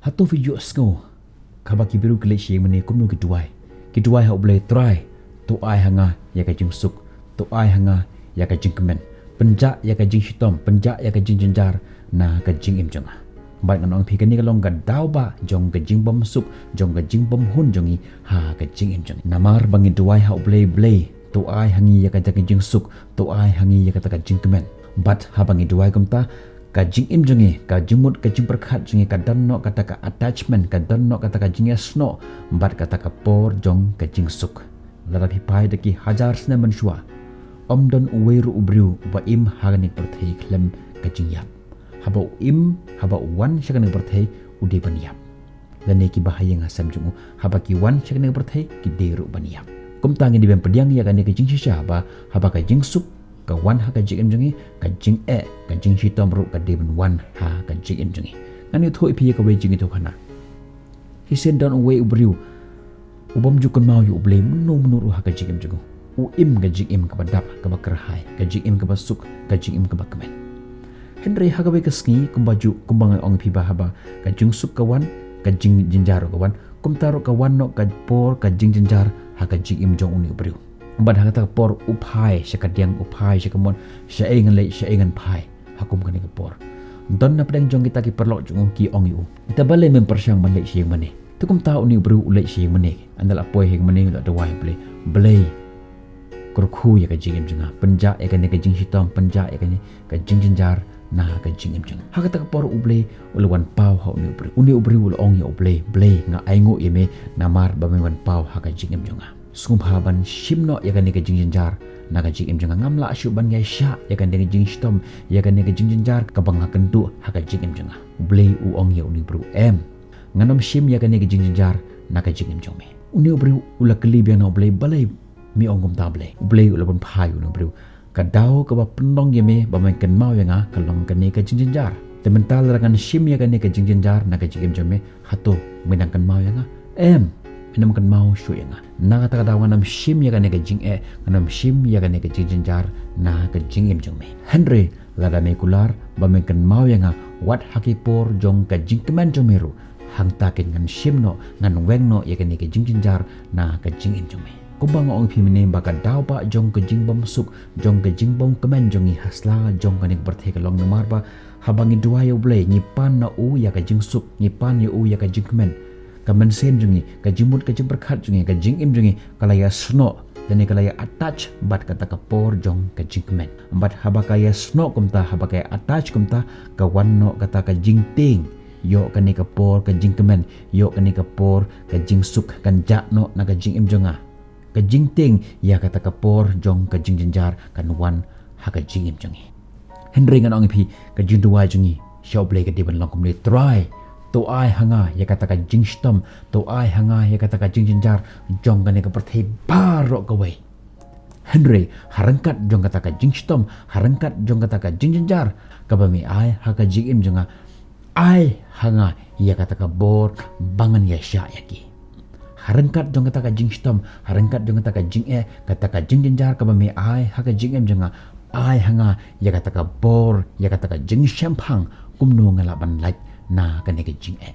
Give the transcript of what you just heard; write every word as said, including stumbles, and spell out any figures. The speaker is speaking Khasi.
Hato phi ju sngew, haba ki briew ki leit sha ïing mane kumno ki duwai? Ki duwai ha U Blei, Trai, to ai ha nga ïa ka jingsuk, to ai ha nga ïa ka jingkmen. Pynjah ïa ka jingshitom, pynjah ïa ka jingjynjar na ka jingim jong nga. Bad ngan ong phi, kane ka long ka daw ba jong ka jingbymsuk, jong ka jingbymhun jong ngi ha ka jingim jong ngi. Namar ba ngi duwai ha U Blei, Blei, to ai ha ngi ïa kata ka jingsuk, to ai ha ngi ïa kata ka jingkmen. Bad haba ngi duwai kumta, ka jingim jong ngi, ka jingmut ka jingpyrkhat jong ngi ka don noh kata ka attachment, ka don noh kata ka jingïasnoh bad kata ka por jong ka jingsuk. Lada phi phai da ki hajar snem mynshuwa, ym don uwei ruh u briew uba im ha kane ka pyrthei khlem ka jingïap. Haba u im, haba u wan sha kane ka pyrthei, u dei ban ïap. Lane kiba ha ïing ha sem jong u, haba ki wan sha kane ka pyrthei, ki dei ruh ban ïap. Kumta ngi dei ban pdiang ïa kane ka jingshisha ba haba ka jingsuk ka wan ha ka jingim jong ngi, ka jingeh, ka jingshitom ruh ka dei ban wan ha ka jingim jong ngi. Ngan ïathuh ïa phi ïa kawei jingïathuhkhana. Shisien don uwei u briew u bym ju kynmaw ïa U Blei mynno mynno ruh ha ka jingim jong u. U im ka jingim kaba dap, kaba kyrhai, ka jingim kaba suk, ka jingim kaba kmen. Hynrei ha kawei ka sngi, kumba ju, kumba nga ong ïa phi ba haba ka jingsuk ka wan, ka jingjynjar ruh ka wan, kumta ruh ka wan noh ka por ka jingjynjar ha ka jingim jong une u briew. Bad ha kata ka por u phai sha ka diang, u phai sha ka mon, shaei ngan leit, shaei ngan phai ha kum kane ka por. Don na pdeng jong kita ki paralok jong u ki ong ïa u, ita balei mem pyrshang ban leit sha ïing mane? Te kumta une u briew u leit sha ïing mane. Ynda la poi ha ïing mane u la duwai, Blei, Blei, kyrkhu ïa ka jingim jong nga, pynjah ïa kane ka jingshitom, pynjah ïa kane ka jingjynjar na ka jingim jong nga. Ha kata ka por U Blei u la wan paw ha une u briew. Une u briew u la ong ïa U Blei, Blei, nga ainguh ïa me namar ba me wan paw ha ka jingim jong nga. Sngewbha ban shim noh ïa kane ka jingjynjar na ka jingim jong nga. Ngam lah shuh ban ïaishah ïa kane ka jingshitom, ïa kane ka jingjynjar kaba nga kynduh ha ka jingim jong nga. U Blei u ong ïa une u briew, em, ngan ym shim ïa kane ka jingjynjar na ka jingim jong me. Une u briew u la kylli biang na U Blei, balei me ong kumta Blei? U Blei u la pynpaw ïa une u briew, ka daw kaba pynlong ïa me ba men kynmaw ïa nga ka long kane ka jingjynjar. Te mynta lada ngan shim ïa kane ka jingjynjar na ka jingim jong me, hato men dang kynmaw ïa nga? Em, men ym kynmaw shuh ïa nga. Na kata ka daw ngan ym shim ïa kane ka jingeh, ngan ym shim ïa kane ka jingjynjar na ka jingim jong me. Hynrei lada me kular ba men kynmaw ïa nga wat ha ki por jong ka jingkmen jong me ruh, hangta keiñ ngan shim noh, ngan weng noh ïa kane ka jingjynjar na ka jingim jong me. Kumba nga ong ïa phi mynne ba ka daw ba jong ka jingbymsuk, jong ka jingbymkmen jong ngi ha sla jong kane ka pyrthei ka long namar ba haba ngi duwai ïa U Blei, ngi pan na u ïa ka jingsuk, ngi pan ïa u ïa ka jingkmen. Ka mynsiem jong ngi, ka jingmut ka jingpyrkhat jong ngi, ka jingim jong ngi ka la ïasnoh, lane ka la ïa attach bad kata ka por jong ka jingkmen. Bad haba ka ïasnoh kumta, haba ka ïa attach kumta, ka wan noh kata ka jingtieng. Ïoh kane ka por ka jingkmen, ïoh kane ka por ka jingsuk, kan jah noh na ka jingim jong nga. Ka jingtieng ïa kata ka por jong ka jingjynjar kan wan ha ka jingim jong ngi. Hynrei ngan ong ïa phi, ka jingduwai jong ngi sha U Blei ka dei ban long kumne, Trai, to ai ha nga ïa kata ka jingshitom, to ai ha nga ïa kata ka jingjynjar jong kane ka pyrthei baroh kawei. Hynrei ha ryngkat jong kata ka jingshitom, ha ryngkat jong kata ka jingjynjar kaba me ai ha ka jingim jong nga, ai ha nga ïa kata ka bor ba ngan ïaishah ïa ki. Ha ryngkat jong kata ka jingshitom, ha ryngkat jong kata ka jingeh, kata ka jingjynjar kaba me ai ha ka jingim jong nga, ai ha nga ïa kata ka bor, ïa kata ka jingshemphang kumno ngan lah ban lait na kane ka jingeh.